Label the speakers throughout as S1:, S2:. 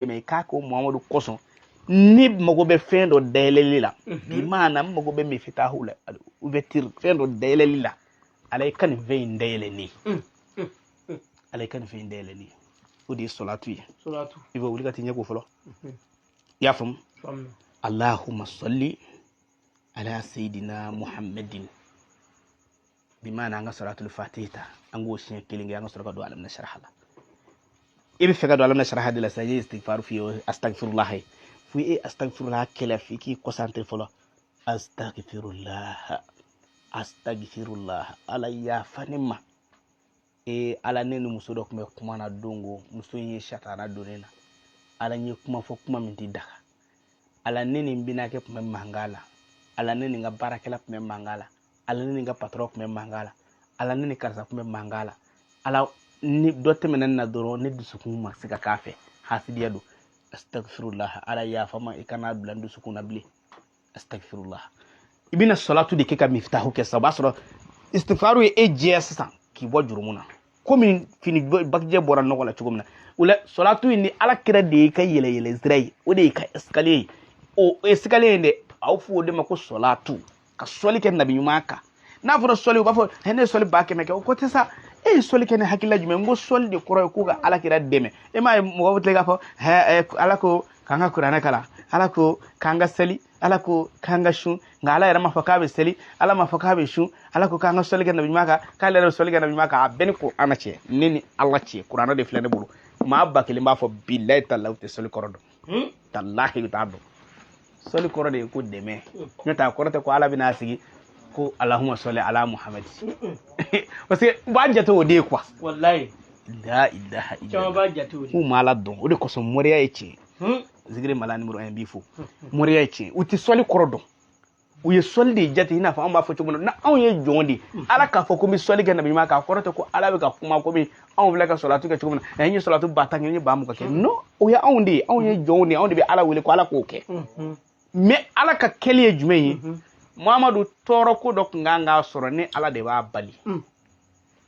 S1: Dɛmɛ i k'a kɛ o Muhamadu kosɔn. Ne mago bɛ fɛn dɔ dayɛlɛli la, bi maana n mago bɛ mifitahu la, ouverture, fɛn dɔ dayɛlɛli la. Ala, i ka nin fɛn in dayɛlɛ ne ye. Ala, i ka nin fɛn in dayɛlɛ ne ye. O de ye sɔlatu ye. I bɛ wuli ka t'i ɲɛ ko fɔlɔ. I y'a faamu? Allahumma salli ala sayidina Muhammadin. Bi maana an ka salatul fatihi ta, an k'o siɲɛ kelen kɛ, an ka sɔrɔ ka don alam nashrah la. I bɛ fɛ ka don alam nashrah de la sisan, i ye istighfar f'i ye, astagfirullah ye fo e astagfirullah kɛlɛ f'i k'i concentré fɔlɔ. Astagfirullah, astagfirullah, Ala yafa ne ma. Ee Ala, ne ni muso dɔ tun bɛ kuma na don ko muso in ye satana don ne na. Ala, n ye kuma fɔ, kuma min tɛ daga. Ala, ne ni n binakɛ tun bɛ mankan la. Ala, ne ni n ka baarakɛla tun bɛ mankan la. Ala, ne ni n ka patɔrɔn tun bɛ mankan la. Ala, ne ni karisa tun bɛ mankan la. Ala, ni dɔ tɛmɛna ne na dɔrɔn, ne dusukun ma se ka k'a fɛ, hasidiya don. Astagfirullah, Ala yafa ma, i kana bila n dusukun na bilen. Astagfirullah. I bɛna sɔlatu de kɛ ka mifitahu kɛ sisan. O b'a sɔrɔ istighfaru ye e jɛya sisan k'i bɔ jurumu na, komi fini bakijɛ bɔra nɔgɔ la cogo min na. O la, sɔlatu in ni Ala kira de y'i ka yɛlɛ sira ye, o de y'i ka escalier ye. O escalier in de, aw fɔ o de ma ko sɔlatu, ka sɔli kɛ nabi ɲuman kan. N'a fɔra sɔli, u b'a fɔ ne ye sɔli 100 000 kɛ. O ko tɛ sa. E ye sɔli kɛ ni hakilila jumɛn? N ko sɔli de kɔrɔ ye ko ka Ala kira dɛmɛ. E m'a ye mɔgɔ bɛ tila k'a fɔ Ala ko k'an ka kuranɛ kalan, Ala ko k'an ka seli, Ala ko k'an ka sun, nka Ala yɛrɛ m'a fɔ k'a bɛ seli, Ala m'a fɔ k'a bɛ sun. Ala ko k'an ka sɔli kɛ nabi ɲuman kan, k'ale yɛrɛ bɛ sɔli kɛ nabi ɲuman kan. A bɛɛ ni kuranɛ cɛ, ne ni Ala cɛ, kuranɛ de filɛ ne bolo. Maa 1000 b'a fɔ bilayi talahi, u tɛ sɔli kɔrɔ dɔn. Talahi, u t'a dɔn. Sɔli kɔrɔ de ye ko dɛmɛ. N'o tɛ, a kɔrɔ tɛ ko Ala bɛna sigi ko alahuma sɔli ala Muhamadi, parce que u b'a jate o de ye quoi.
S2: Wallahi.
S1: La ilaha
S2: Caman
S1: illallah.
S2: b'a jate o de.
S1: K'u ma Ala dɔn, o de kosɔn moriya ye tiɲɛ. Zikiri mala numéro 1 b'i fo. Moriya ye tiɲɛ, u tɛ sɔli kɔrɔ dɔn. U ye sɔli de jate i n'a fɔ anw b'a fɔ cogo min na. Anw ye jɔn de ye. Ala k'a fɔ ko n bɛ sɔli kɛ nabi ɲuman kan, a kɔrɔ tɛ ko Ala bɛ ka kuma komi anw filɛ ka sɔlatu kɛ cogo min na. N ye sɔlatu 10 000 kɛ, n ye 20 000 kɛ. Non, o ye anw de ye. Anw ye jɔnw de ye, anw de bɛ Ala wele ko Ala k'o kɛ. Mais Ala ka kɛli ye jumɛn ye? Muhamadu tɔɔrɔ ko dɔ tun kan k'a sɔrɔ, ni Ala de b'a bali.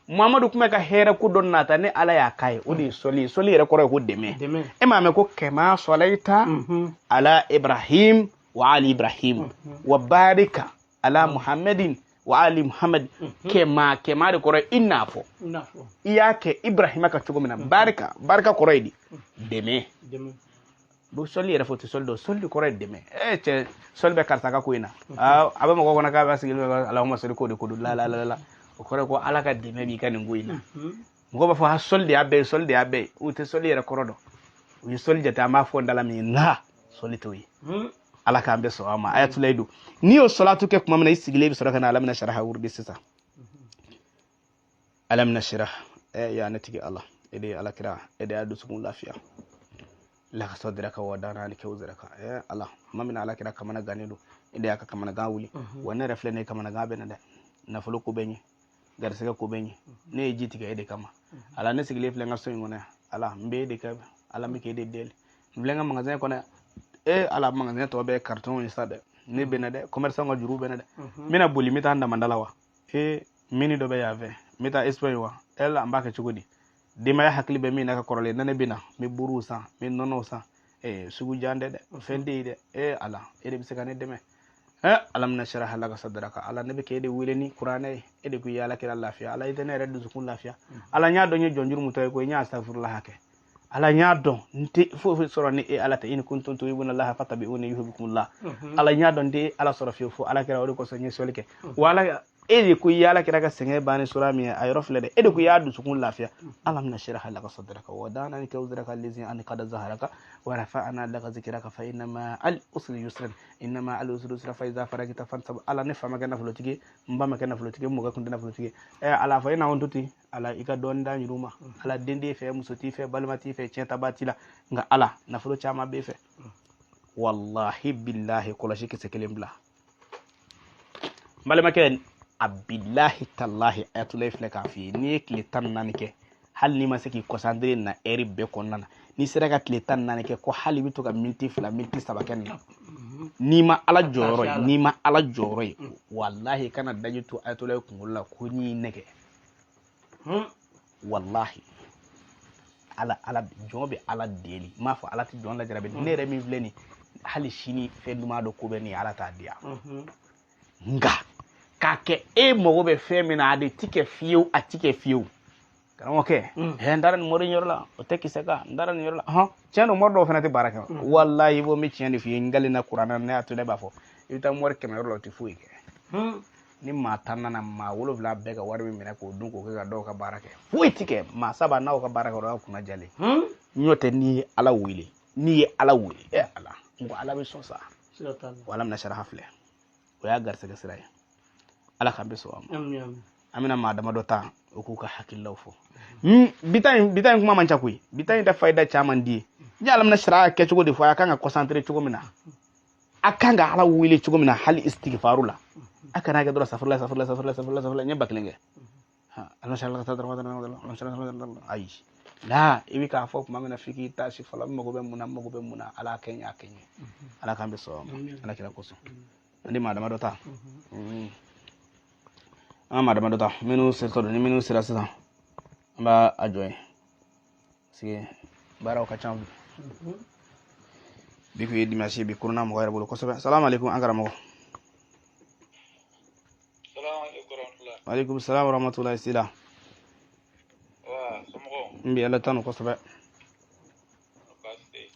S1: Muhamadu tun bɛ ka hɛrɛ ko dɔ nata, ni Ala y'a k'a ye. O de ye sɔli ye. Sɔli yɛrɛ kɔrɔ ye ko dɛmɛ.
S2: Dɛmɛ.
S1: E m'a mɛn ko kɛmɛ sɔlayita ala Ibrahim wa ali Ibrahim wa barika ala Muhammadin wa ali Muhammad. Kɛma, kɛma de kɔrɔ ye i n'a fɔ
S2: I n'a fɔ
S1: i y'a kɛ Ibrahima ka cogo min na. Barika, barika kɔrɔ ye di? Dɛmɛ.
S2: Dɛmɛ.
S1: Bo sɔli yɛrɛ fɔ, tɛ sɔli dɔn. Sɔli de kɔrɔ ye dɛmɛ. E cɛ, sɔli bɛ karisa ka ko in na. A bɛ mɔgɔ kɔnɔ k'a b'a sigi alahuma sɔli k'o de ko don. La la la la, o kɔrɔ ye ko Ala ka dɛmɛ b'i ka nin ko in na. Mɔgɔ b'a fɔ a sɔli de y'a bɛɛ ye, sɔli de y'a bɛɛ ye. U tɛ sɔli yɛrɛ kɔrɔ dɔn. U ye sɔli jate an b'a fɔ n da la min ye na, sɔli t'o ye. Ala k'an bɛ sɔn a ma. Ayatulayi don. N'i y'o sɔlatu kɛ tuma min na, i sigilen, i bɛ sɔrɔ ka na alam nashrah wurudi sisan. Alam nashrah, ɛ ya ne tigi Ala, e de ye Ala kira, e de y'a dusukun lafiya. Laka sadraka wa dana anka wuzraka. Ɛ Ala, tuma min na Ala kira kamana gannen don, e de y'a ka kamanagan wuli. Wa ne yɛrɛ filɛ, ne kamanagan bɛ na dɛ. Nafolo ko bɛ n ye, garisɛgɛ ko bɛ n ye, ne ye ji tigɛ e de kama. Ala, ne sigilen filɛ n ka so in kɔnɔ yan. Ala, n bɛ e de kɛ. Ala, n bɛ k'e de deli. N filɛ n ka magasin kɔnɔ yan. E Ala, magasin tɔ bɛɛ ye carton ye sa dɛ. Ne bɛ na dɛ, commerçant ka juru bɛ na dɛ. N bɛna boli, n bɛ taa n damanda la wa? E mini dɔ bɛ yan fɛ, n bɛ taa Espagne wa? E la, n b'a kɛ cogo di? Denbaya hakili bɛ min na ka kɔrɔlen na, ne bɛ na, n bɛ buruw san, n bɛ nɔnɔw san. Ee, sugu jan tɛ dɛ, fɛn tɛ yen dɛ. E Ala, e de bɛ se ka ne dɛmɛ. Ɛ alam nashrah laka sadraka. Ala, ne bɛ k'e de wele ni kuranɛ ye. E de ko i ye Ala kira lafiya. Ala, i tɛ ne yɛrɛ dusukun lafiya. Ala, n y'a dɔn n ye jɔnjuru mutɔ ye ko n y'a astagfirullah kɛ. Ala, n y'a dɔn n tɛ foyi foyi sɔrɔ ni e Ala tɛ. In kuntum tuhibbuna Allaha fattabi'uni yuhibbukumullah. Ala, n y'a dɔn n tɛ Ala sɔrɔ fiyewu fo Ala kira, o de kosɔn n ye sɔli kɛ. Wa Ala, e de ko i ye Ala kira ka sɛgɛn ban ni sura min ye, a yɔrɔ filɛ dɛ. E de ko i y'a dusukun lafiya. Alam nashrah laka sadraka wa wada'na anka wizraka allazi anqada zahraka wa rafa'na laka zikraka fa inna ma'al usri yusran, inna ma'al usri yusra fa iza faragta fansab. Ala, ne fa ma kɛ nafolotigi ye, n ba ma kɛ nafolotigi ye, n mɔkɛ kun tɛ nafolotigi ye. Ɛ Ala, fɔ e n'anw to ten. Ala, i ka dɔɔni d'an yɛrɛw ma. Ala, den t'e fɛ, muso t'i fɛ, balima t'i fɛ, tiɲɛ taba t'i la, nka Ala, nafolo caman b'e fɛ. Wallahi billahi, kɔlɔsi kisɛ kelen bila n balimakɛ. A bilahi talahi, ayatulayi filɛ k'a f'i ye. N'i ye tile 14 kɛ, hali n'i ma se k'i concentré na ɛri bɛɛ kɔnɔna na, n'i sera ka tile 14 kɛ, ko hali i bɛ to ka miniti 2, miniti 3 kɛ nin na, n'i ma Ala jɔyɔrɔ ye, n'i ma Ala jɔyɔrɔ ye, walahi kana daji to ayatulayi kunkolo la ko n'i y'i nɛgɛ. Walahi. Ala ala jɔn bɛ Ala deli, n m'a fɔ Ala tɛ jɔn lajarabi. Ne yɛrɛ min filɛ nin, hali sini fɛn duman dɔ ko bɛ nin ye, Ala t'a di yan. Nka k'a kɛ e mago bɛ fɛn min na, a de ti kɛ fiyewu, a ti kɛ fiyewu. Karamɔgɔkɛ, n taara nin mori yɔrɔ la, o tɛ kisɛ kan, n taara nin yɔrɔ la, hɔn, tiɲɛ don, mori dɔw fana tɛ baara kɛ. Walayi, b'o n bɛ tiɲɛ de f'i ye, n kalenna kuranɛ na, ne y'a to ne b'a fɔ, i bɛ taa mori 100 yɔrɔ la, o tɛ foyi kɛ. Ni maa 10 nana, maa 7 bɛɛ ka wari bɛ minɛ k'o dun, k'o kɛ ka dɔw ka baara kɛ, foyi ti kɛ. Maa 3 n'aw ka baara kɛ, o y'aw kunna jalen. N'o tɛ, n'i ye Ala wele, n'i ye Ala wele, ɛ Ala, n ko Ala bɛ sɔn sa. Wa Ala bɛna saraha filɛ, o y'a garisɛgɛ sira ye. Ala k'an bɛ sɔn a ma. An bɛna maa damadɔ ta, o k'u ka hakililaw fɔ. Bi ta in kuma man ca koyi, bi ta in tɛ fayida caman di ye. N ye Ala bɛna saraha kɛcogo de fɔ, a kan ka concentré cogo min na, a kan ka Ala wele cogo min na, hali istighfaru la, a kana kɛ dɔrɔn safurula safurula safurula safurula safurula, n ye 1000 kɛ. Ala sala ka dɔrɔn, ayi la, i bɛ k'a fɔ tuma min na f'i k'i taasi fɔlɔ, n mago bɛ mun na, n mago bɛ mun na, Ala kɛ n ye, a kɛ n ye, Ala k'an bɛ sɔn ma, Ala kira kosɔn. An ni maa damadɔ ta, an ka maa damadɔ ta, minnu seritɔ don, ni minnu sera sisan, an b'a a jɔ yen, parce que baaraw ka ca bi. Bi kun ye dimanche, bi kurunna mɔgɔ yɛrɛ bolo kosɛbɛ. Salamu aleykum, an karamɔgɔ. Aleykum salam wa rahmatulahi. Sila, n bi Ala tanu kosɛbɛ,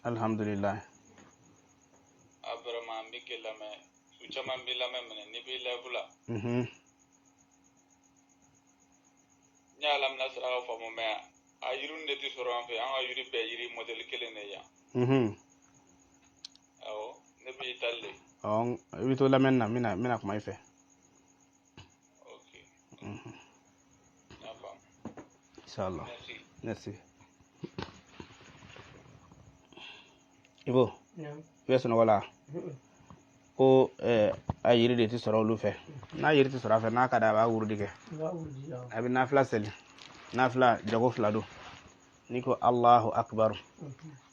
S1: alhamdulilayi.
S2: A vraiment, n bɛ k'i lamɛn su caman, b'i lamɛn minɛ n'i b'i live la. N y'a lamɛn sira ka faamu, mais a yiri de tɛ sɔrɔ an fɛ, an ka yiri bɛɛ yiri modèle kelen de yan. Awɔ, ne b'i tali de.
S1: Ɔ, i bɛ to lamɛnni na, n bɛna kuma i fɛ.
S2: Ok, n y'a faamu.
S1: Inshallah.
S2: Merci.
S1: Merci. Ibo, i bɛ sunɔgɔ la ko a yiri de tɛ sɔrɔ olu fɛ. N'a yiri tɛ sɔrɔ a fɛ, n'a ka d'a a b'a wurudi kɛ, a bɛ nafila seli, nafila jago fila don. N'i ko Allahu akbar,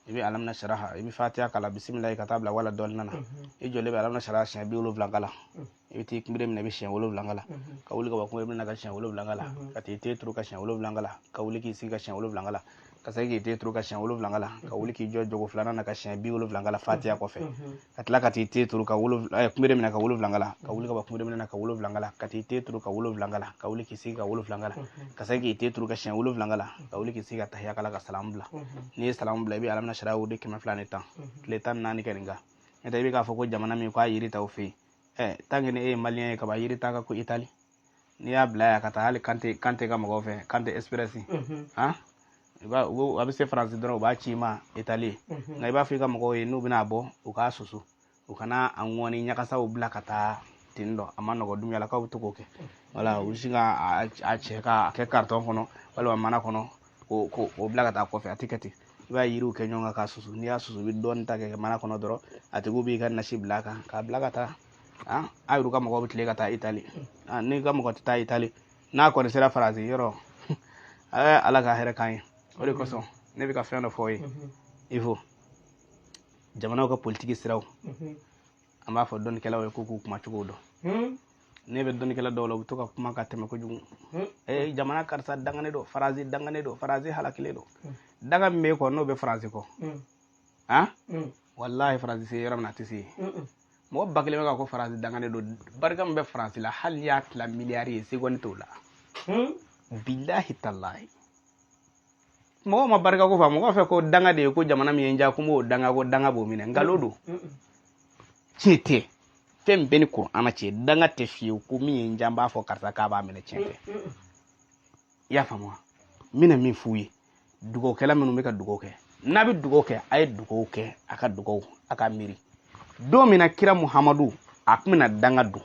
S1: i bɛ alamina saraha, i bɛ fatiha kalan, bisimilayi ka taa bila wala dɔɔnin na, i jɔlen bɛ alamina saraha siɲɛ 70 kalan, i bɛ t'i kunbere minɛ, i bɛ siɲɛ 7 kalan, ka wuli ka bɔ kunbere minɛ na ka siɲɛ 7 kalan, ka t'i ten turu ka siɲɛ 7 kalan, ka wuli k'i sigi ka siɲɛ 7 kalan, ka segin k'i ten turu ka siɲɛ 7 kalan, ka wuli k'i jɔ jogo filanan na ka siɲɛ 70 kalan fatiha kɔfɛ, ka tila ka t'i ten turu ka kunbere minɛ ka 7 kalan, ka wuli ka bɔ kunbere minɛ na ka 7 kalan, ka t'i ten turu ka 7 kalan, ka wuli k'i sigi ka 7 kalan, ka segin k'i ten turu ka siɲɛ 7 kalan, ka wuli k'i sigi ka tahiya kalan, ka salamu bila. N'i ye salamu bila, i bɛ alamina sariya wuli 210, tile 14 kɛ nin kan. N'o tɛ, i bɛ k'a fɔ ko jamana min k'a yiri t'aw fɛ yen, ɛ tant que ni e ye maliyɛn ye kaban, yiri t'a ka ko Itali. N'i y'a bila yan ka taa hali Kante, Kante ka mɔgɔw fɛ, Kante Express, han, i b'a a bɛ se Faransi dɔrɔn, u b'a ci i ma Itali. Nka i b'a fɔ i ka mɔgɔw ye, n'u bɛna bɔ, u k'a susu, u kana a ŋɔni ɲagasaw bila ka taa ten dɔ, a ma nɔgɔ dunyalakaw bɛ to k'o kɛ. Wala u bɛ sin ka a cɛ k'a kɛ karitɔn kɔnɔ walima mana kɔnɔ, k'o bila ka taa kɔfɛ. A tɛ kɛ ten. I b'a yiriw kɛ ɲɔgɔn kan k'a susu. N'i y'a susu, i bɛ dɔɔnin ta kɛ mana kɔnɔ dɔrɔn, a tigiw b'i ka nasi bila a kan k'a bila ka taa. A yɛrɛ ka mɔgɔw bɛ tile ka taa Itali, n'i ka mɔgɔ tɛ taa Itali, n'a kɔni sera Faransi yɔrɔ, Ala ka hɛrɛ k'an ye. O de kosɔn ne bɛ ka fɛn dɔ fɔ aw ye, il faut jamanaw ka politiki siraw, an b'a fɔ dɔnnikɛlaw ye ko k'u kuma cogo dɔn. Ne bɛ dɔnnikɛla dɔw la, u bɛ to ka kuma ka tɛmɛ kojugu. Jamana karisa danganen don, Faransi danganen don, Faransi halakilen don. Danga min b'e kɔ, n'o bɛ Faransi kɔ, han, walahi Faransi se yɔrɔ min na, a tɛ se yen. Mɔgɔ 1000 bɛ ka ko Faransi danganen don, barika min bɛ Faransi la, hali n'i y'a tila miliyari ye, seconde t'o la. Bilahi talahi, mɔgɔw ma barika ko fa, mɔgɔw fɛ ko danga de ye, ko jamana min ye n ja, ko n b'o danga, ko danga b'o minɛ. Nkalon don, tiɲɛ tɛ. Fɛn bɛɛ ni kuranɛ cɛ, danga tɛ fiyewu. Ko min ye n ja, n b'a fɔ karisa k'a b'a minɛ, tiɲɛ tɛ. I y'a faamu wa? N bɛna min f'u ye, dugawukɛla minnu bɛ ka dugawu kɛ, n'a bɛ dugawu kɛ, a ye dugawu kɛ, a ka dugawu, a ka miiri don min na kira Muhamadu a tun bɛna danga don,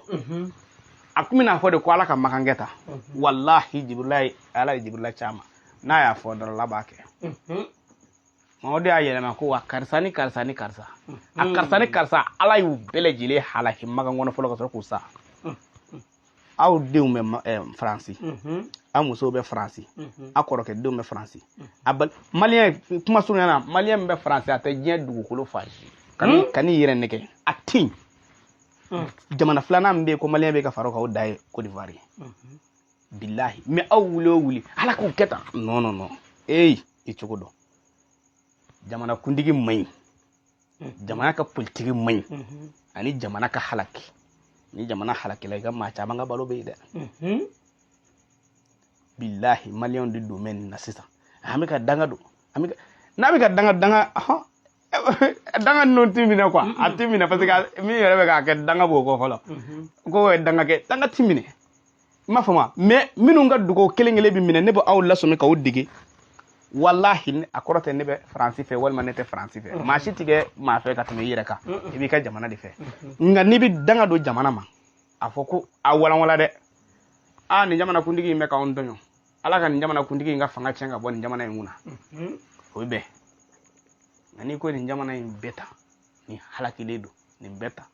S1: a tun bɛna fɔ de ko Ala ka makankɛ ta. Walahi, Jibirila ye, Ala ye Jibirila ci a ma, n'a y'a fɔ dɔrɔn, Ala b'a kɛ. Mamadu y'a yɛlɛma ko wa karisa ni karisa ni karisa, a karisa ni karisa, Ala y'u bɛɛ lajɛlen halaki makan kɔnɔ fɔlɔ ka sɔrɔ k'u sa. Aw denw bɛ Faransi, aw musow bɛ Faransi, aw kɔrɔkɛ denw bɛ Faransi. A bal maliyɛn, kuma surunya na, maliyɛn min bɛ Faransi, a tɛ diɲɛ dugukolo fan si. Kan'i yɛrɛ nɛgɛ, a tɛ yen. Jamana filanan min bɛ yen ko maliyɛn bɛ ka fara o kan, o da ye Côte d'Ivoire ye. Bilahi, mais aw wuli o wuli, Ala k'u kɛ tan. Non non non, eyi, i cogo dɔn. Jamana kuntigi man ɲi, jamana ka politiki man ɲi, ani jamana ka halaki. Ni jamana halakila, i ka maa caman ka balo bɛ yen dɛ. Bilahi, maliyɛnw de don bɛ nin na sisan. An bɛ ka danga don, an bɛ ka n'a bɛ ka danga danga hɔn danga ninnu ti minɛ quoi, a ti minɛ parce que min yɛrɛ bɛ k'a kɛ, danga b'o kɔ fɔlɔ. Ko ye danga kɛ, danga ti minɛ, i m'a faamu. Mais minnu ka dugawu kelen kelen bɛ minɛ, ne bɛ aw lasɔmi k'aw dege. Walahi, a kɔrɔ tɛ ne bɛ Faransi fɛ walima ne tɛ Faransi fɛ. Maa si ti kɛ maa fɛ ka tɛmɛ i yɛrɛ kan, i b'i ka jamana de fɛ. Nka n'i bɛ danga don jamana ma, a fɔ ko a walanwala dɛ. Aa, nin jamana kuntigi in bɛ k'anw tɔɲɔ, Ala ka nin jamana kuntigi in ka fanga tiɲɛ ka bɔ nin jamana in kunna, o bɛ bɛn. Nka n'i ko nin jamana in bɛɛ ta, nin halakilen don, nin bɛɛ ta,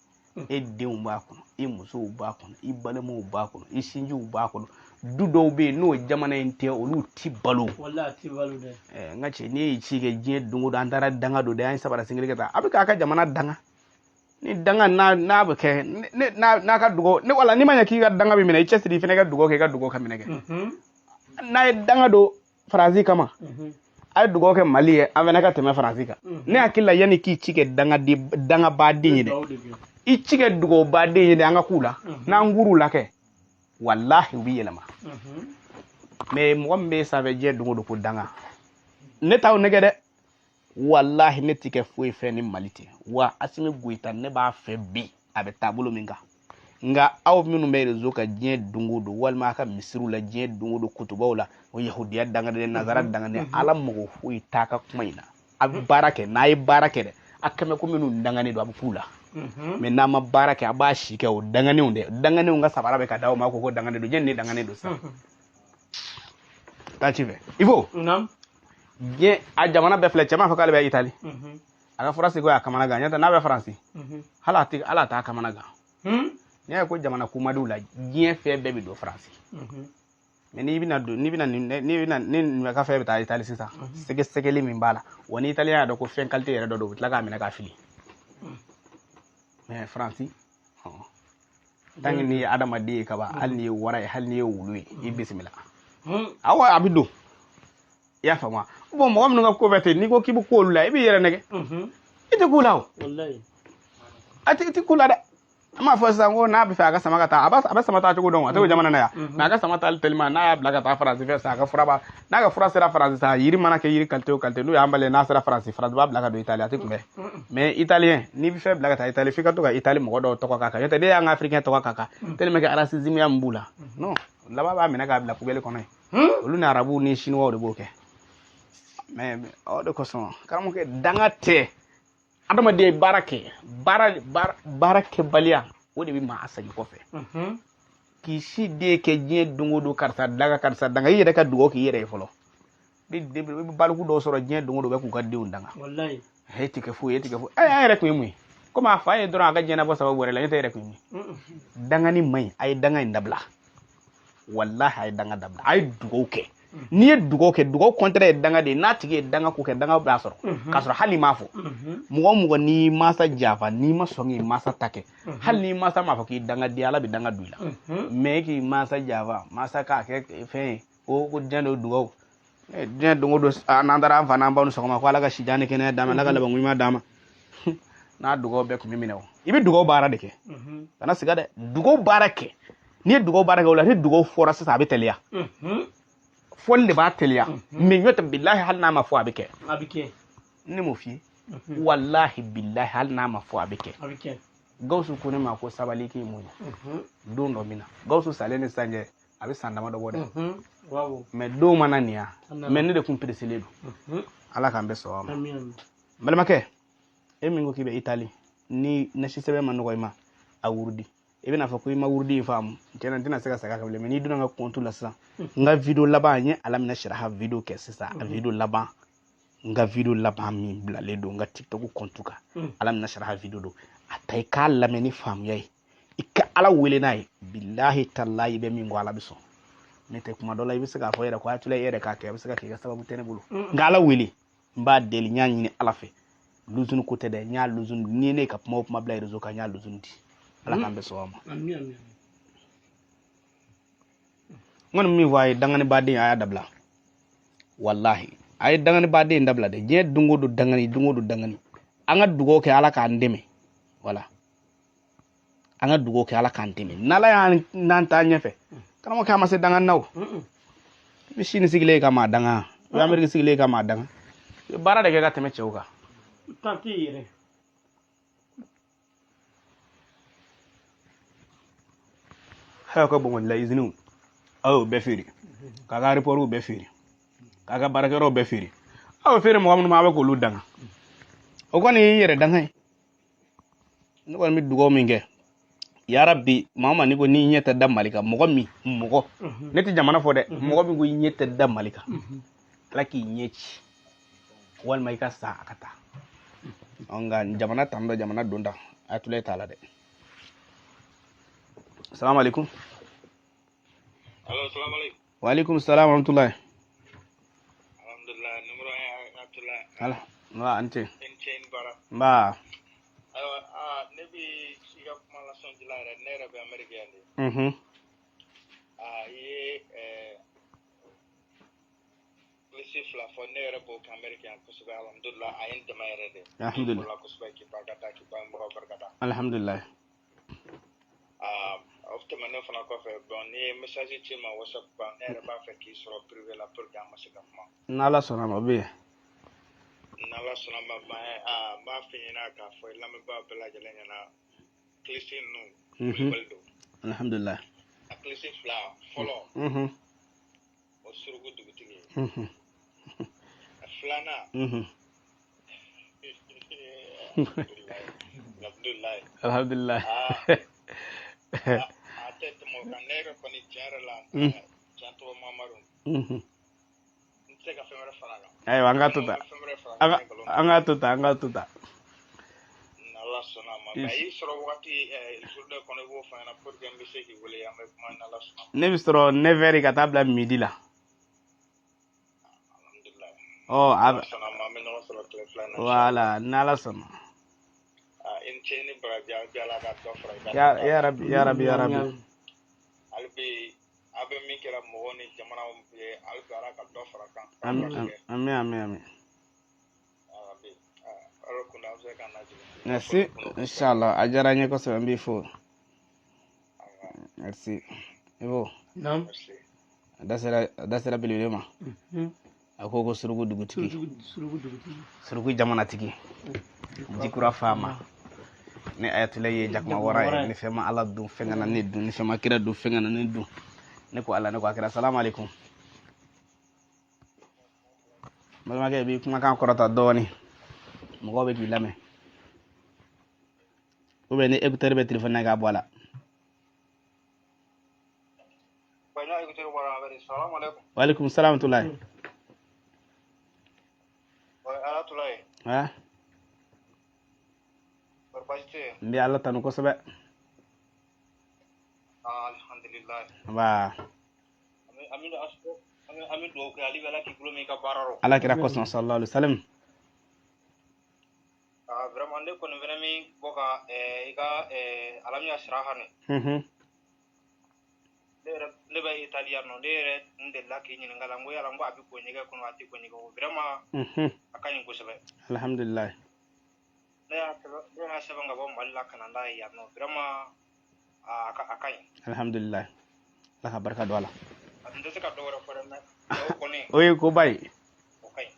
S1: e denw b'a kɔnɔ, i musow b'a kɔnɔ, i balimaw b'a kɔnɔ, i sinjiw b'a kɔnɔ. Du dɔw bɛ yen, n'o jamana in tɛ, olu ti balo.
S3: Wallahi, a ti balo dɛ.
S1: N ka cɛ, n'i ye ci kɛ diɲɛ don o don, an taara danga don dɛ, an ye sabara sen kelen kɛ tan, a bɛ k'a ka jamana danga. Ni danga n'a bɛ kɛ ne n'a ka dugawu ne wala n'i ma ɲɛ k'i ka danga bɛ minɛ, i cɛsiri, i fana ka dugawu kɛ, i ka dugawu ka minɛ kɛ. N'a ye danga don Faransi kama, a ye dugawu kɛ Mali ye, an fana ka tɛmɛ Faransi kan. Ne hakili la, yanni k'i ci kɛ dangaden dangabaden ye dɛ,
S3: Dugawu de kɛ.
S1: I ci kɛ dugawubaden ye dɛ, an ka k'u la. N'an k'u la kɛ, walahi, u bɛ yɛlɛma. Mais mɔgɔ min bɛ sanfɛ diɲɛ don o don ko danga, ne t'aw nɛgɛ dɛ. Walahi, ne ti kɛ foyi fɛ ni Mali tɛ. Wa Asimi Goyita, ne b'a fɛ bi, a bɛ taabolo min kan. Nka aw minnu bɛ réseau kan diɲɛ don o don, walima a ka misiriw la diɲɛ don o don, kutubaw la, o yahudiya dangaden, nazara dangaden, Ala mago foyi t'a ka kuma in na. A bɛ baara kɛ, n'a ye baara kɛ dɛ, a kɛmɛ ko minnu danganen don, a bɛ k'u la. Mais n'a ma baara kɛ, a b'a si kɛ o danganenw dɛ. Danganenw ka sabara bɛ ka d'aw ma ko danganen don. Jɛni ne danganen don sisan, taa ci fɛ il faut.
S3: Naam.
S1: Diɲɛ a jamana bɛɛ filɛ, cɛ m'a fɔ k'ale bɛ Itali, a ka fura sigi a kamana gan. Ɲɛ tɛ n'a bɛ Faransi, hali a tɛ, hali a t'a kamana gan. N'i y'a ye ko jamana kumadiw la, diɲɛ fɛn bɛɛ bɛ don Faransi. Mais n'i bɛna don, n'i bɛna nin, n'i bɛna ni nin ka fɛn bɛ taa Itali sisan, sɛgɛsɛgɛli min b'a la wa, ni italien y'a dɔn ko fɛn qualité yɛrɛ dɔ don, u bɛ tila k'a minɛ k'a fili. Mais Faransi, tant que n'i ye adamaden ye kaban, hali n'i ye wara ye, hali n'i ye wulu ye, i bisimila. Awɔ, a bɛ don, i y'a faamu wa? Bon, mɔgɔ minnu ka ko bɛ ten, n'i ko k'i bɛ ko olu la, i b'i yɛrɛ nɛgɛ. I tɛ k'u la o.
S3: Wallahi.
S1: A tɛ, i tɛ k'u la dɛ. An b'a fɔ sisan ko n'a bɛ fɛ a ka sama ka taa, a bɛ sama taa cogo dɔn, a t'o jamana na yan. Mais a ka sama taali teliman, n'a y'a bila ka taa Faransi fɛ sisan, a ka fura b'a n'a ka fura sera Faransi sisan, yiri mana kɛ yiri qualité o qualité, n'o y'an bali, n'a sera Faransi, Faransi b'a bila ka don Itali, a tɛ kunbɛn. Mais italien, n'i bɛ fɛn bila ka taa Itali, f'i ka to ka Itali mɔgɔ dɔw tɔgɔ k'a kan. N'o tɛ, ne y'an ka africain tɔgɔ k'a kan, tellement que racisme ya min b'u la, non, laban b'a minɛ k'a bila poubelle kɔnɔ yen. Olu ni arabuw ni chinois de b'o kɛ. Mais o de kosɔn, karamɔgɔkɛ, danga tɛ adamaden ye, baara kɛ, baara baara baara kɛbaliya, o de bɛ maa segin kɔfɛ. K'i si den kɛ diɲɛ don o don, karisa danga, karisa danga, i yɛrɛ ka dugawu k'i yɛrɛ ye fɔlɔ. Ni den i bɛ baliku dɔw sɔrɔ diɲɛ don o don, bɛ k'u ka denw danga.
S3: Wallahi.
S1: E ti kɛ foyi, e ti kɛ foyi. Ɛ, an yɛrɛ kun ye mun ye? Komi a fa ye dɔrɔn, a ka diɲɛnabɔ sababu wɛrɛ la, ne tɛ yɛrɛ kun ye mun ye? Dangani man ɲi, a ye danga in dabila. Walahi, a ye danga dabila, a ye dugawu kɛ. N'i ye dugawu kɛ, dugawu contraire ye danga de ye. N'a tigi ye danga ko kɛ, danga b'a sɔrɔ k'a sɔrɔ hali m'a fɔ. Mɔgɔ o mɔgɔ n'i mansa janfa, n'i ma sɔn k'i mansa ta kɛ, hali n'i mansa m'a fɔ k'i danga di, Ala bɛ danga don i la. Mais k'i mansa janfa, mansa k'a kɛ fɛn ye ko diɲɛ don dugawu, diɲɛ don o don, n'an taara an fa n'an baw ni sɔgɔma ko Ala ka sijan ni kɛnɛya d'a ma, Ala ka labanko ɲuman d'a ma, n'a dugawu bɛɛ tun bɛ minɛ o. I bɛ dugawu baara de kɛ, kana siga dɛ, dugawu baara kɛ. N'i ye dugawu baara kɛ o la, ni dugawu fɔra sisan, a bɛ teliya. Fɔli de b'a teliya. Mais ɲɔ tɛ, bilahi, hali n'a ma fɔ, a bɛ kɛ.
S3: A bɛ kɛ.
S1: Ne m'o f'i ye? Walahi, bilahi, hali n'a ma fɔ, a bɛ kɛ.
S3: A bɛ kɛ.
S1: Gawusu ko ne ma ko sabali, k'i muɲu. Don dɔ min na Gawusu salen ni sisan cɛ, a bɛ san damadɔ bɔ dɛ.
S3: Waaw.
S1: Mais don mana nin yan.
S3: A nana.
S1: Mais ne de kun pereselen don. Ala k'an bɛɛ sɔn a ma.
S3: Ami, ami.
S1: Balimakɛ, e min ko k'i bɛ Itali, ni nasi sɛbɛn ma nɔgɔ i ma, a wurudi. I bɛna fɔ ko i ma wurudi in faamu, tiɲɛna, n tɛna se ka segin a kan bilen. Mais n'i donna n ka compte la sisan, n ka vidéo laban, n ye Alamina Siraha vidéo kɛ sisan, a vidéo laban, n ka vidéo laban min bilalen don n ka TikTok compte kan, Alamina Siraha vidéo don. A ta, i k'a lamɛn ni faamuya ye, i ka Ala wele n'a ye. Bilahi talahi, i bɛ min kɔ, Ala bɛ sɔn. N'o tɛ, kuma dɔ la, i bɛ se k'a fɔ yɛrɛ ko a tula i yɛrɛ k'a kɛ, a bɛ se ka kɛ i ka sababu tɛ ne bolo. Nka Ala wele, n b'a deli, n y'a ɲini Ala fɛ, luzuni ko tɛ dɛ, n y'a luzuni ni ne ka kuma o kuma bila réseau kan, n y'a luzuni di. Ala k'an bɛɛ sɔn a ma.
S3: Ami, ami.
S1: N kɔni min fɔ a ye, dangani baden, a y'a dabila. Walahi, a A ye dangani baden in dabila dɛ. Diɲɛ don o don dangani, don o don dangani. An ka dugawu kɛ Ala k'an dɛmɛ. Voilà. An ka dugawu kɛ Ala k'an dɛmɛ. N'Ala y'an n'an taa ɲɛfɛ. Karamɔgɔkɛ a ma se dangani na o. I bɛ Sini sigilen ka maa danga. I bɛ Ameriki sigilen ka maa danga. I bɛ baara de kɛ ka tɛmɛ cɛw kan.
S3: Temps tɛ yen yɛrɛ.
S1: Haya ka bɔn la iziniw aw y'o bɛɛ feere k'a ka aéroportw bɛɛ feere k'a ka baarakɛyɔrɔw bɛɛ feere aw y'o feere mɔgɔ minnu ma a bɛ k'olu danga o kɔni y'i yɛrɛ danga ye. Ne kɔni bɛ dugawu min kɛ yarabi maa o maa n'i ko n'i ɲɛ tɛ da Mali kan mɔgɔ min mɔgɔ ne tɛ jamana fɔ dɛ mɔgɔ min ko i ɲɛ tɛ da Mali kan Ala k'i ɲɛ ci walima i ka sa a ka taa. Nka jamana tan dɔ jamana don ta a tula t'a la dɛ. Salamu alaikum.
S2: Allo, salamu alaikum.
S1: Wa alaikum salam wa rahmatullahi.
S2: Alhamdulillah, numéro 1 Abdoulaye.
S1: Ala, nba an ce.
S2: I ni ce, i ni baara.
S1: Nba.
S2: Ayiwa, ne bɛ i ka kuma lasɔnjila yɛrɛ, ne yɛrɛ bɛ Amérique yan de. I ye kilisi fila fɔ, ne yɛrɛ b'o kɛ Amérique yan kosɛbɛ, alhamdulillah, a ye n dɛmɛ yɛrɛ de.
S1: Alhamdulillah.
S2: O la kosɛbɛ, k'i barika da, k'i bangebagaw barika da.
S1: Alhamdulillah.
S2: O tɛmɛnen fana kɔfɛ, bon, n'i ye message ci n ma WhatsApp kan, ne yɛrɛ b'a fɛ k'i sɔrɔ privé la pour que an ma se ka kuma.
S1: N'Ala sɔnna ma, o bɛ yen.
S2: N'Ala sɔnna ma, n b'a f'i ɲɛna k'a fɔ i lamɛnbaa bɛɛ lajɛlen ɲɛna, kilisi ninnu kulubali don.
S1: Alhamdulillah.
S2: A kilisi fila fɔlɔ, o suruku dugutigi ye. A filanan, alhamdulilayi.
S1: Alhamdulillah.
S2: A tɛ tɛmɛ o kan, ne yɛrɛ kɔni tiɲɛ yɛrɛ la, tiɲɛ tɔgɔ Mamadu. N tɛ se ka fɛn wɛrɛ fara a kan.
S1: Ayiwa, an ka to tan.
S2: Fɛn wɛrɛ fara a kan,
S1: An ka to tan, an ka to tan.
S2: N'Ala sɔnna a ma. Mais i sɔrɔ wagati journée kɔnɔ, i b'o fɔ n ɲɛna pour que n bɛ se k'i wele, an bɛ kuma n'Ala sɔnna a ma.
S1: Ne bɛ sɔrɔ 9h ka taa bila midi la.
S2: Alhamdulilayi.
S1: Ɔ, a
S2: N'Ala sɔnna a ma, an bɛ ɲɔgɔn sɔrɔ tile fila in na.
S1: Voilà, n'Ala sɔnna.
S2: I ni ce, i ni baraji, hali bi Ala ka dɔ fara i ka
S1: Ya Rabbi, ya Rabbi, ya Rabbi.
S2: Hali bi a bɛ min kɛra mɔgɔw ni jamanaw ye, hali bi Ala ka dɔ fara kan.
S1: Amin, amin, amin, amin. Merci, inchallah. A diyara n ye kosɛbɛ, n b'i fo. Merci. Ibo.
S3: Naam.
S1: A da sera belebele ma. A ko ko suruku dugutigi.
S3: Suruku dugutigi.
S1: Suruku jamanatigi. Jikura faama. Ni Ayatollah ye jakuma wara ye, ni fɛn ma Ala dun fɛn kana ne dun, ni fɛn ma kira dun fɛn kana ne dun. Ne ko Ala, ne ko a kira, salamu alaikum. Balimakɛ, i b'i kumakan kɔrɔta dɔɔni. Mɔgɔw bɛ k'i lamɛn. Ou bien ni écouteur bɛ téléphone na k'a bɔ a la. Wa alaikum salam tulayi. Ha? N bɛ Ala tanu kosɛbɛ.
S2: Alhamdulillah.
S1: Nba.
S2: An bɛ dugawu kɛ hali bi Ala k'i bolo mɛn i ka baara rɔ.
S1: Ala kira kosɔn sallallahu alaihi wasallam.
S2: Vraiment ne kɔni fɛnɛ min bɔ ka i ka alamiya sira kan nin. Ne bɛ Itali yan nɔ, ne yɛrɛ n delila k'i ɲininka la, n ko yala n ko a bɛ ko ɲɛgɛn kɔnɔ, a tɛ ko ɲɛgɛn kɔnɔ, vraiment a ka ɲi kosɛbɛ.
S1: Alhamdulillah.
S2: Ne y'a sɛbɛn ka bɔ Mali la ka na n'a ye yan nɔ, vraiment a ka ɲi.
S1: Alhamdulillah. Ala ka barika don a la.
S2: N tɛ se ka dɔ wɛrɛ fɔ dɛ, mais o kɔni.
S1: O ye koba ye.
S2: O ka ɲi.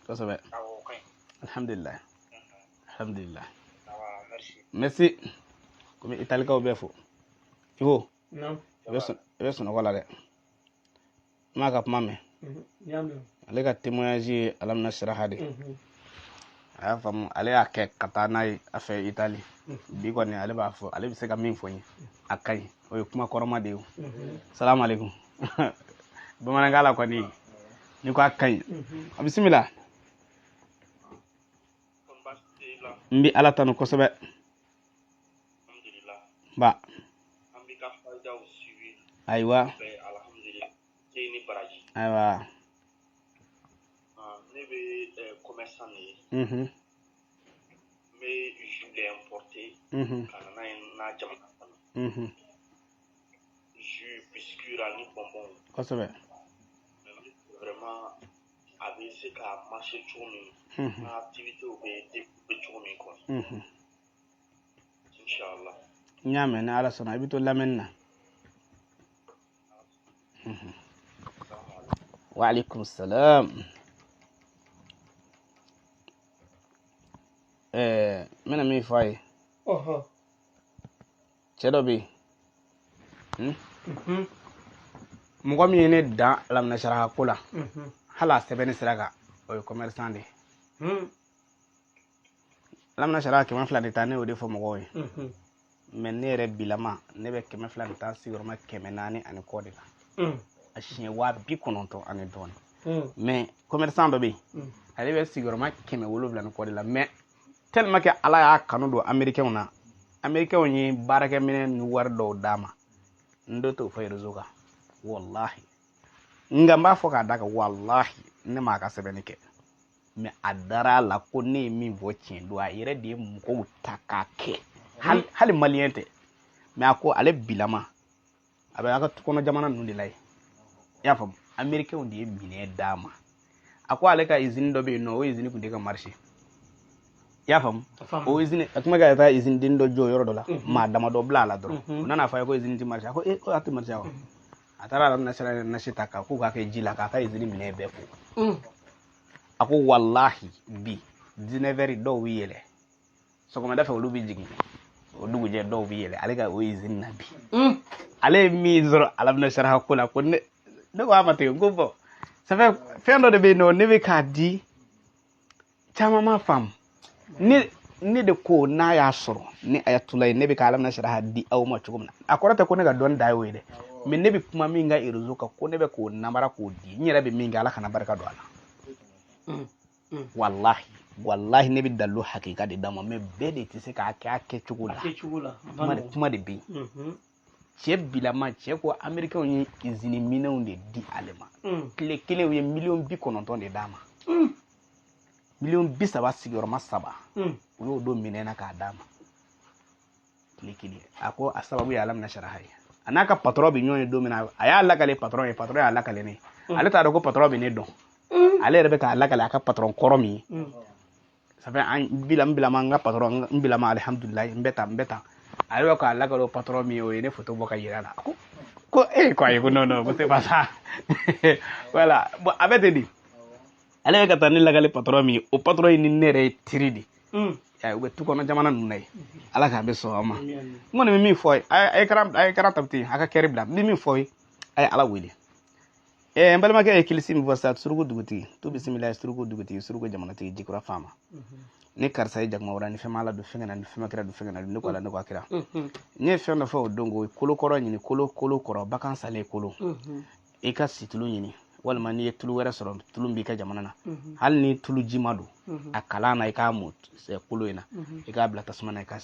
S1: Kosɛbɛ.
S2: Awɔ, o ka ɲi.
S1: Alhamdulillah. Alhamdulillah.
S2: Awa, merci.
S1: Merci. Komi Italikaw bɛɛ fo. Ibo.
S3: Naam.
S1: I bɛ sunɔgɔ la dɛ. N m'a ka kuma mɛn. Ale ka témoignage ye Alamina Siraha de. A y'a faamu, ale y'a kɛ ka taa n'a ye a fɛ Itali. Bi kɔni ale b'a fɔ, ale bɛ se ka min fɔ n ye, a ka ɲi. O ye kuma kɔrɔma de ye o. Salamu alaikum. Bamanankan la kɔni, n'i ko a ka ɲi. A bisimila. N bɛ Ala tanu kosɛbɛ. Ba. Ayiwa. Ayiwa.
S2: Ne bɛ commerçant de ye. N bɛ jus de importer. Ka na n'a ye n'a jamana kɔnɔ. Jus, biscuit ani bonbon.
S1: Kosɛbɛ.
S2: Vraiment A bɛ se ka marcher cogo min, n ka activité bɛ développer cogo min kɔni. Inshallah.
S1: N y'a mɛn, ni Ala sɔnna, i bɛ to lamɛnni na. Wa alaikum salam. N bɛna min fɔ a ye. Cɛ dɔ bɛ yen, mɔgɔ min ye ne dan alaminasaraha ko la, hali a sɛbɛnni sira kan, o ye commerçant de ye. Alaminasaraha 200 de ta, ne y'o de fɔ mɔgɔw ye. Mais ne yɛrɛ bilama, ne bɛ 200 ni tan sigiyɔrɔma 400 ani kɔ de la, a siɲɛ 90,000 ani dɔɔnin. Mais commerçant dɔ bɛ yen, ale bɛ sigiyɔrɔma 700 ni kɔ de la. Mais tellement que Ala y'a kanu don américains na, américains ye baarakɛminɛn ni wari dɔw d'a ma, n dɔ t'o fɔ réseau kan, walahi. Nka n b'a fɔ k'a da kan, walahi, ne m'a ka sɛbɛnni kɛ, mais a dara a la ko ne ye min fɔ tiɲɛ don. A yɛrɛ de ye mɔgɔw ta k'a kɛ, hali maliyɛn tɛ, mais a ko ale bilama a bɛ a ka tukɔnɔ jamana ninnu de la yen, i y'a faamu. Américains de ye minɛn d'a ma. A ko ale ka usine dɔ bɛ yen nɔ, o usine tun tɛ ka marcher, i y'a faamu. O usine, a tun bɛ ka taa usine den dɔ jɔ yɔrɔ dɔ la, maa damadɔ bila a la dɔrɔn. U nana fɔ a ye ko usine tɛ marcher. A ko ee, ko a tɛ marcher wa? A taara alaminasara nasi ta k'u k'a kɛ ji la, k'a ka usine minɛn bɛɛ ko. A ko walahi, bi 19 heures dɔw bɛ yɛlɛ, sɔgɔmada fɛ olu bɛ jigin, o dugujɛ dɔw bɛ yɛlɛ ale ka o usine na bi. Ale ye min sɔrɔ alaminasara ko la, ko ne ko a ma ten, ko bon, ça fait fɛn dɔ de bɛ yen nɔ, ne bɛ k'a di caman ma faamu. Ne de ko n'a y'a sɔrɔ ni Ayatollah ye, ne bɛ ka alaminasara di aw ma cogo min na, a kɔrɔ tɛ ko ne ka dɔnni da y'o ye dɛ, mais ne bɛ kuma min kan réseau kan, ko ne bɛ k'o namara k'o di, n yɛrɛ bɛ min kɛ, Ala kana barika don a la. Walahi, walahi, ne bɛ dalilu hakika de d'a ma, mais bɛɛ de tɛ se k'a kɛ a kɛcogo la. Kuma de bɛ yen. Cɛ bilama, cɛ ko américains ye usine minɛnw de di ale ma. Tile kelen u ye 90 miliyɔn de d'a ma, 30 miliyɔn sigiyɔrɔma 3, u y'o don minɛn na k'a d'a ma tile kelen. A ko a sababu ye alaminasaraha ye. A n'a ka patron bɛ ɲɔgɔn ye don min na, a y'a lakale patron ye, patron y'a lakale ne ye. Ale t'a dɔn ko patron bɛ ne dɔn, ale yɛrɛ bɛ k'a lakale a ka patron kɔrɔ min ye. Ça fait an bila n bilama, n ka patron n bilama, alihamudulilayi, n bɛ tan n bɛ tan. Ale bɛ k'a lakale o patron min ye, o ye ne photo bɔ ka yira a la. A ko ko ee, ko ayi, ko non non, ko c'est pas ça. Voilà, bon, a bɛ ten de. Ale bɛ ka taa ne lakale patron min ye, o patron ye ni ne yɛrɛ ye teri de. U bɛ tu kɔnɔ jamana ninnu na yen. Ala k'an bɛ sɔn a ma. N kɔni bɛ min fɔ a ye, a ye karan ta ten, a ka kɛri bila. N bɛ min fɔ ye, a ye Ala wele. N balimakɛ ye kilisi min fɔ sisan, suruku dugutigi tu bisimila, suruku dugutigi, suruku jamanatigi, jikura faama. Ni karisa ye jakuma wɛrɛ ni fɛn ma la don fɛn na, ni fɛn ma kɛra don fɛn na, ne ko ala, ne ko a kira. N ye fɛn dɔ fɔ o don, ko kolo kɔrɔ ɲini, kolo kolo kɔrɔ, bagan salen kolo, i ka situlu ɲini, walima n'i ye tulu wɛrɛ sɔrɔ, tulu b'i ka jamana na, hali ni tulu jima don, a kalan na, i k'a mɔ kolo in na, i k'a bila tasuma na, i k'a